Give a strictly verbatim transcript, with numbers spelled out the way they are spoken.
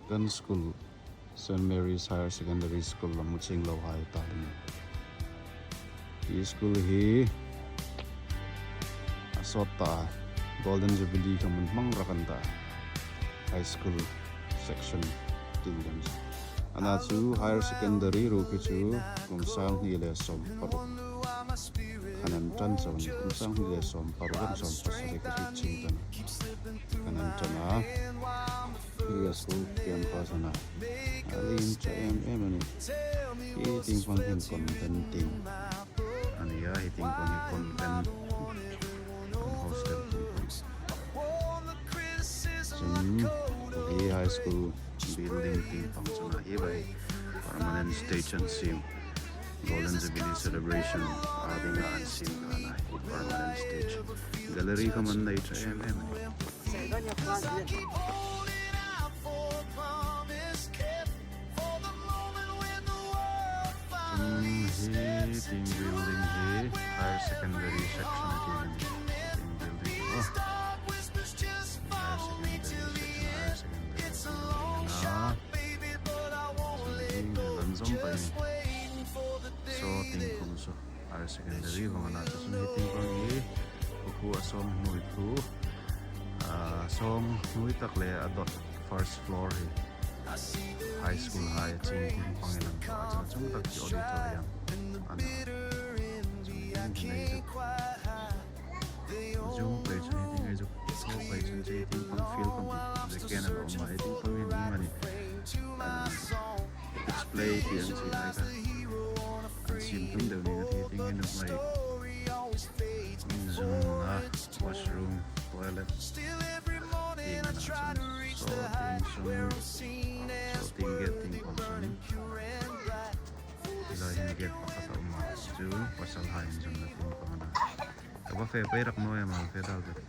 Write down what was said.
Kan school, Saint Mary's Higher Secondary School la mu ching lo hai ta ni. Hi school hi a sawt ta, Golden Jubilee kha mun hmang rak an ta. High school section tin kan. Ana chu higher secondary ruok hi chu kum sang hni le sawm paruk. Kan an tan chau ni, kum sang hni le sawm paruk, kan sawm pasari ka ti ching tan. Kan an tan a. Hi a school campus a na. A lien ṭha em em a nih. Hi tieng pang hin convent tieng a nih a, hi tieng pang hi convent hostel tieng pang. Chun hi high school building tieng pang chun a hi vai permanent stage an siem. Golden Jubilee celebration a dinga an siem kha a na hi permanent stage. Gallery kha man nei ṭha em em. Chun hi tieng building hi higher secondary section tieng a nih. Tieng building hi. Higher secondary section, higher secondary building a na. Chun hi kan zom pei. Saw tieng pang saw. Higher secondary vang a na, chun hi tieng pang hi khu a sawng hnuoi khu, a sawng hnuoi tak le a dawt first floor hi high school hai a ching tieng pang in an ta, chun a chung tak hi auditorium a na. Chun hi tieng hi nei chu. Zoom pei chun hi tieng hi chu, zoom pei chun hi tieng pang field khom hi, ze ken a lo awm a, hi tieng pang hi ni mani. Display ti an chi lai kha. An siem tum deu ni a ti tieng hi nuhmei. Zunga, washroom, toilet. Tieng a na chun, saw tieng sung, saw tieng gate tieng pang sung. Lai hin gate pakhat a awm a. Chu pasal hai inzonna tieng pang a na. Ka va fe pei rak naw em a, fe dal ka ti.